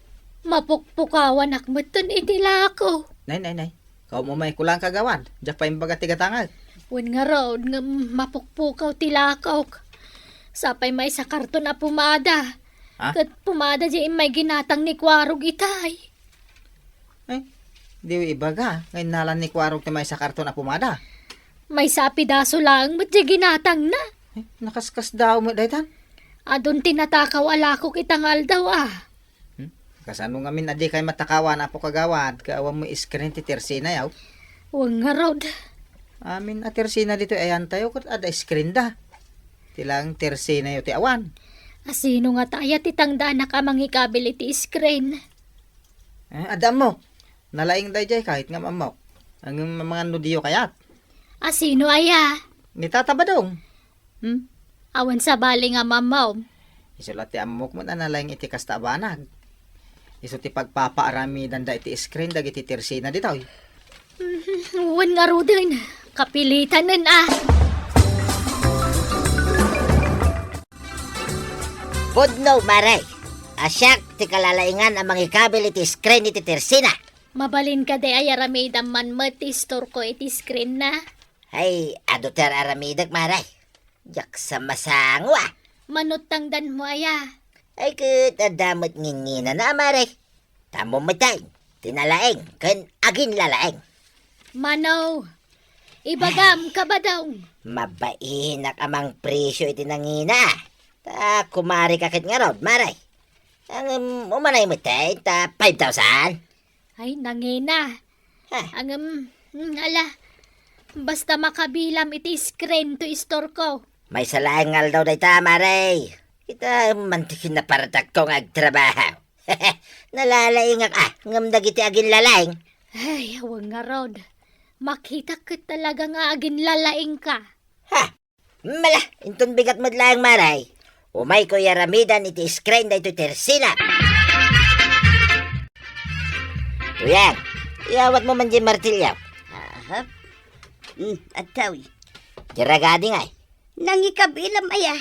Mapukpukawanak metten iti lako. Nay, nay, nay. Kaumumay ko lang, kagawad. Diak pay imbaga ti gatangek. Wen ngarud, ngem mapukpukaw ti lakok. Sapay maysa karton a pumada. Ha? Ket pumada diay immay ginatang ni Kuarog itay. Ay, di ibaga, nga innalan ni Kuarog ti maysa karton a pumada. Maysa a pidaso laeng met diay ginatangna. Ay, nakaskasdaaw met daytan. Adun ti natakaw a lakok ita nga aldaw, a. Hmm? Kasano ngamin a dikay matakawan, Apo Kagawad, ket awan met screen ti tersinayo? Wen ngarud. Amin a tersina ditoy ayantayo, ket adda screen da. Ti laeng tersinayo ti awan. Asino ngata aya ti tangdanak a mangikabil iti screen? Eh, adda ammo. Nalaing daydiay kahit nga mammok. Ang mamangan no diyo kayat. Asino aya? Ni Tata Badong. Hmm? Awan sabali nga mammom. Isu la ti ammok met a nalaing iti kasta a banag. Isu ti pagpapaaramidan da iti screen dagiti tersina ditoy. Wen ngaruden, kapilitanen a. Pudno, Mare. A siak ti kalalaingan a mangikabil iti screen iti tersina. Mabalin kadi a aramidam man met ti istorko iti screen na? Ay, adu ti ar-aramidek, Mare. Diak sa masango, a. Mano ti tangdanmo aya? Ay, ket adda met nginginana, Mare. Tammo metten, ti nalaing ken aginlalaing. Mano, ibagam, Kabadong. Mabainak a mangpresio iti nangina. Ta kumarika ket ngarud, Mare. Ngem umanay metten ta five thousand. Ay, nangina. Ha? Ngem, mm, ala, basta makabilam iti screen to istorko. Maysa laeng nga aldaw dayta, Mare. Kita man ti kinaparatagko nga agtrabaho. Nalalaingak, a, ngem dagiti aginlalaing. Ay, awan ngarud. Makitak ket talaga nga aginlalaingka. Ha? Mala, inton bigat met laeng, Mare. Umayko yaramidan iti screen daytoy tersina. Tuyang, iyawatmo man diay martilyo. Aha. Hmm, adtoy. Diay ragadi ngay. Nangikabilam aya.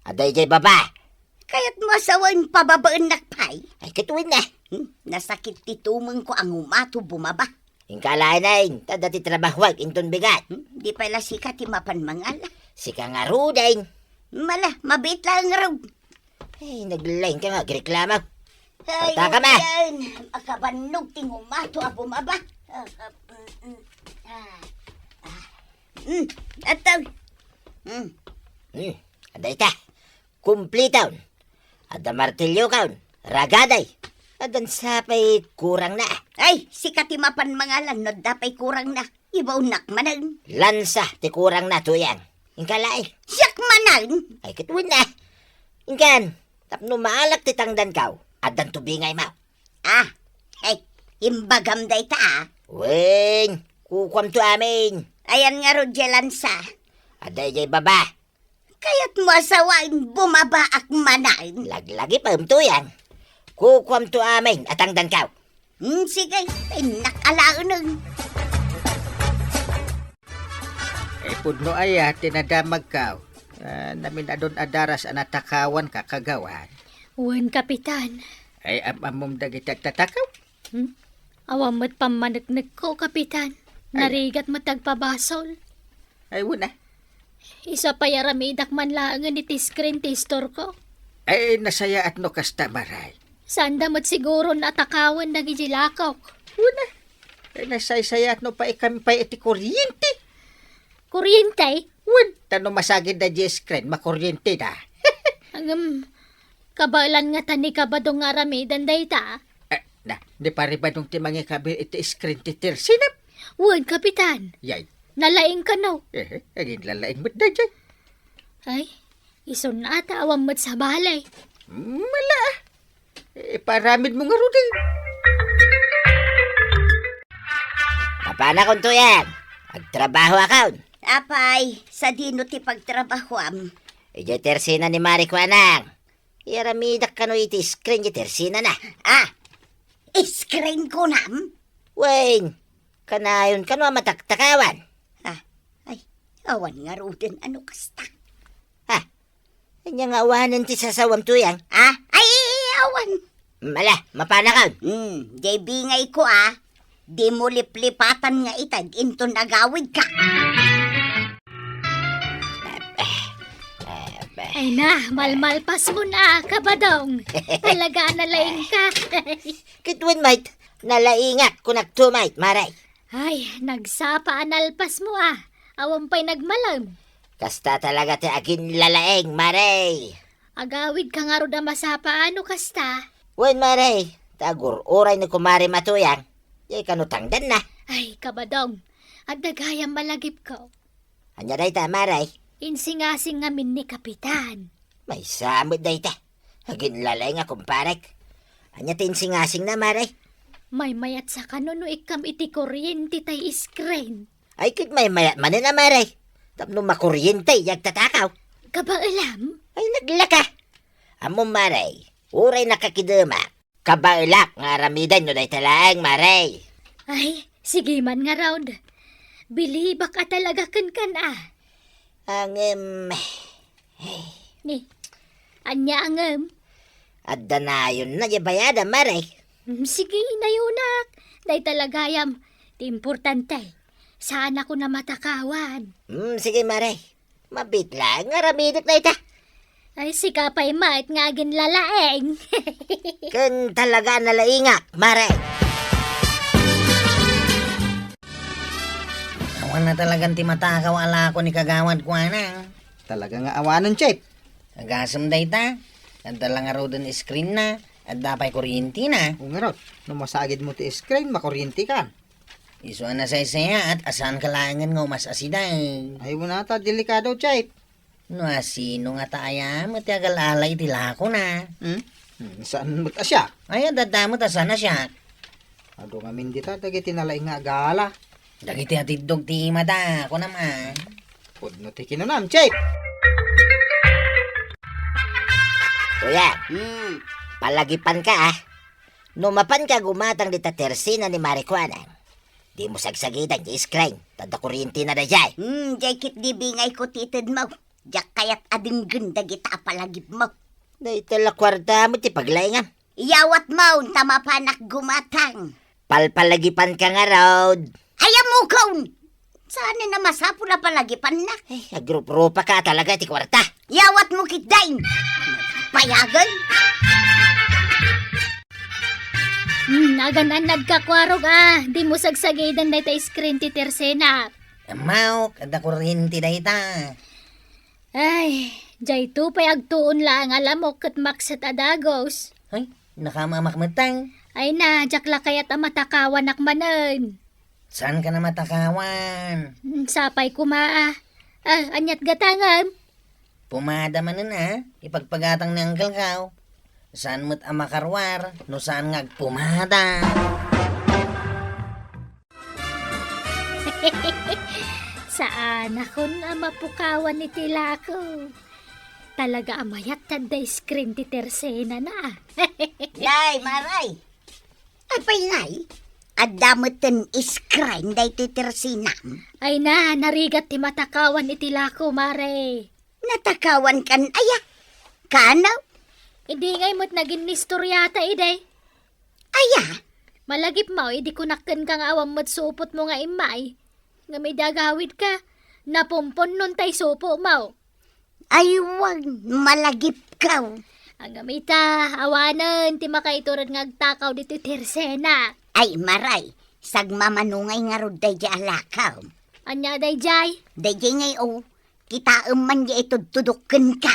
Adda idiay baba. Kayatmo a sawen pababaennak pay? Ay, ket wen a. Hmm, nasakit ti tumengko a ngumato bumaba. Inka laeng, ta adda ti trabahuak inton bigat. Hmm, di pay la sika ti mapan mangala. Sika ngaruden. Mala, mabiit laeng ngarud. Ay, naglaing ka nga agreklamo. Ay, Pataka ma. Yan. Makabannog ti ngumato a bumaba. Ah, ah, mm, mm. Ah, ah. Mm, ataw. Mm. Hmm, adda ita. Kumpliton. Adda martilyokon, ragaday. Addan sapay kurangna. Ay, sika ti mapan mangalan no adda pay kurangna. Ibaonnak manen. Lansa ti kurangna, Tuyang. Inka laeng. Siak manen. Ay, ket wen a. Inkan, tapno maalak ti tangdanko, addan tubingaymo. Ah, hey, imbagam dayta, a. Wen, kukuamto amin. Ayan ngarud diay lansa. Adda idiay baba. Kayatmo a sawen bumabaak manen? Laglagipem, Tuyang. Kukuamto amin a tangdanko. Hmm, sige, innak alaenen. Eh, pudno aya ti nadamagko. Ah, namin-adun a daras a natakawanka, Kagawad. Wen, Kapitan. Ay, am-ammom dagiti agtatakaw? Hmm? Awan met pammaneknekko, Kapitan. Ay. Narigat met ti agpabasol. Ay, wen a. Isu pay aramidak man laengen iti screen ti istorko. Ay, nasayaat no kasta, Mare. Saanda met siguron a takawen dagiti lakok. Wen a. Ay, nasaysayaat no paikam pay iti kuryente. Kuryente? Wen, ta no masagidda diay screen, makuryenteda. Ngem, Kabaelan ngata ni Kabadong nga aramiden dayta? Eh, na, di pay ni Badong ti mangikabil iti screen ti Tersinam? Wen, Kapitan. Yay. Nalaing kano? Eh, aginlalaing met dayjay. Ay, isun ata awan met sabali. Mala. Eh, paramid mo ngaruden. Apanakon, Tuyang. Agtrabahoakon. Apay, sadino ti pagtrabahoam? Idiay tersina ni Mari Kuanang. Iyaramidak kano iti screen ti tersinana. Ah, screen kunam? Wen, kanayon kano a mataktakawan. Ah, ay, awan ngaruden a no kasta. Ah, ania nga awanen ti sasawam, Tuyang? Ah, ay, awan. Mala, mapanakon. Hmm, diay bingay ko, ah. Dimo liplipatan nga iteg inton agawidka. Ay na, malmalpas mo na, Kabadong. Talaga a nalaing ka. Ket wen met, nalaingak, kunak to met, Mare. Ay, nagsapa a nalpas mo, ah. Awan pay nagmalem. Kasta talaga ti aginlalaing, Mare. Agawidka ngarud a masapa a no kasta? Wen, Mare, ta agur-uray ni Kumare Matuyang, diay kano tangdanna. Ay, Kabadong, adda gayam malagipko. Ania dayta, Mare? Insingasing ngamin ni Kapitan. Maysa met dayta. Aginlalaing a kumparek. Ania ti insingasingna, Mare? Maymayatsa kano no ikkam iti kuryente tay screen. Ay, ket maymayat manen a, Mare. Tapno makuryente ti agtatakaw. Kabaelam? Ay, naglaka. Ammom, Mare, uray nakakidemak, kabaelak nga aramiden no dayta laeng, Mare. Ay, sige man ngarud. Bilibak a talaga kenkan a. Ngem, Ni, ania a ngem? Adda nayonna diay bayadam, Mare. Mm, sige, nayonak. Dayta la gayam ti importante. Saanakon a matakawan. Mm, sige, Mare. Mabiit laeng nga aramidek dayta. Ay, sika pay met nga aginlalaing. Ken talaga a nalaingak, Mare. Awan na talagan ti matakaw a lako ni Kagawad Kuanang. Talaga nga awanen, Chief. Agasem dayta. Adda la ngaruden screen na. Adda pay kuryente na. O ngarud, no masagid mo ti screen, makuryente kan. Isu a nasaysayaat a saanka laengen nga umas-asideg. Ay, wen ata, delikado, Chief. No asino ngata aya met ti agal-ala iti lako na? Hmm? Hmm, saan met a siak? Ay, adda met a saan a siak. Adu ngamin dita, dagiti nalaing nga agala. Dagiti atiddog ti imada, kunam a. Pudno ti kinunam, Chief! Kuya, hmm, palagipanka, a. No mapanka gumatang dita tersina ni Mari Kuanang, dimo sagsagiden ti screen, ta adda kuryente na daydiay. Hmm, diay ket di bingayko ti itedmo. Diak kayat a denggen dagita a palagipmo. Dayta la kuarta met ti paglaingam. Iyawatmo ta mapanak gumatang. Palpalagipanka ngarud. Ay, ammokon! Saan a masapul a palagipannak? Ay, agruprupa ka talaga ti kuarta. Iyawatmo ketdin. Payagen. Hmm, agan-annadka, kuarog a. Dimo sagsagiden dayta screen ti tersena. Ammok, adda kuryente dayta. Ay, dayto pay agtuon laeng a lamok ket makset a dagus. Ay, nakamamak metten. Ay na, diak la kayat a matakawanak manen. Saanka a matakawan? Mm, sapay koma a. Ah, aniat gatangem? Pomada manen a, ipagpagatang ni Uncle Kao. Saan met a makaruar no saan nga agpomada. Saanakon a mapukawan iti lako. Talaga a mayat ti adda screen ti tersenana. Nay, Maray! Apay, Nay? Adda metten screen daytoy tersenam? Ay na, narigat ti matakawan iti lako, Mare. Natakawankan aya? Kano? Idi ngay met naginnistoriata idi. Aya? Malagipmo idi kunak kenka nga awan met supotmo nga immay. Ngem idi agawidka, napumpon non tay supomo. Ay, wen, malagipko. Ngem ita, awanen ti makaitured nga agtakaw ditoy tersena. Ay, Maray, sagmamano ngay ngarud daydiay a lako. Ania daydiay? Daydiay ngay, o, kitaem man diay itudtudok kenka.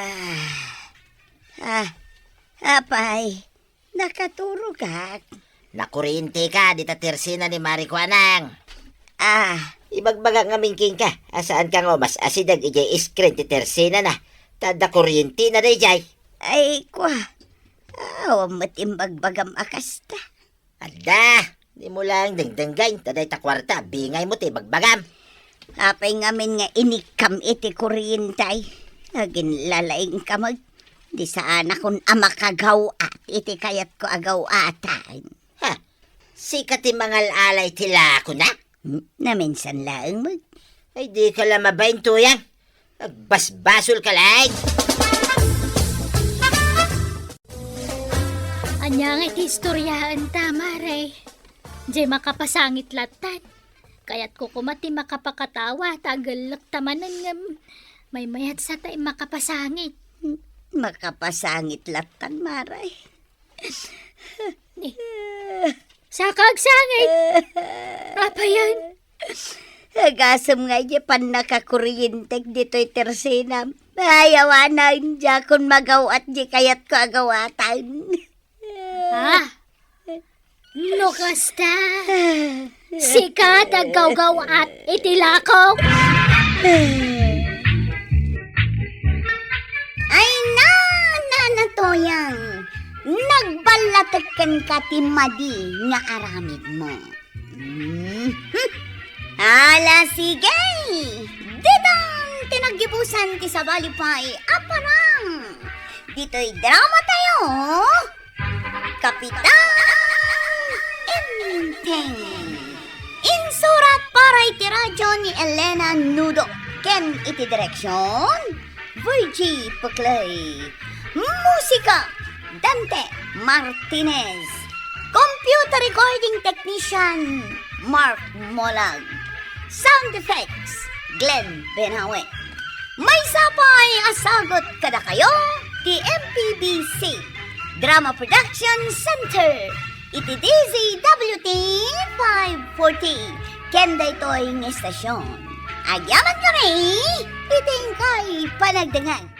Ah. Ah, apay, nakaturogak. Nakurienteka dita tersena ni Mari Kuanang. Ah. Ibagbagak ngamin kenka, a saanka nga umas-asideg idiay screen ti tersenana, ta adda kurientena daydiay. Ay, kua. Awan met imbagbagam a kasta. Adda, dimo laeng dengdenggen, ta dayta kuarta, bingaymo ti ibagbagam. Apay ngamin nga inikkam iti kuriente? Aginlalaingka met. Di saanakon a makagaw-at iti kayatko a gaw-atan. Ha? Sika ti mangal-ala iti lakona? Hmm, naminsan laeng met. Ay, dika la mabain, Tuyang. Agbasbasolka laeng. Ania nga iti istoriaenta, Mare? Diay makapasangit lattan. Kayatko koma ti makapakatawa, ta agellek ta manen ngem maymayat sa ta makapasangit. Makapasangit lattan, Mare. Ni, saka agsangit. Apayen? Agasem nga idiay pannakakurientek ditoy tersenam. Ay, awanen, diakon magaw-at diay kayatko a gaw-atan. Ah, no kasta, sika ti aggawgaw-at iti lakok. Ay, na, Nana Tuyang, nagballatek kenka ti madi nga aramidmo. Mhm. Ala, sige! Ditan ti naggibusan ti sabali pay a parang ditoy drama tayo, Kapitan Enteng. Insurat para iti radyo ni Elena Nudo ken iti direksyon, Virgie Peclay. Musika, Dante Martinez. Computer recording technician, Mark Molag. Sound effects, Glenn Benawe. Maysa pay a sagut kadakayo ti M P B C Drama Production Center iti D Z W T five forty ken daytoy nga estasyon. Agyaman kami iti inkay panagdengngeg.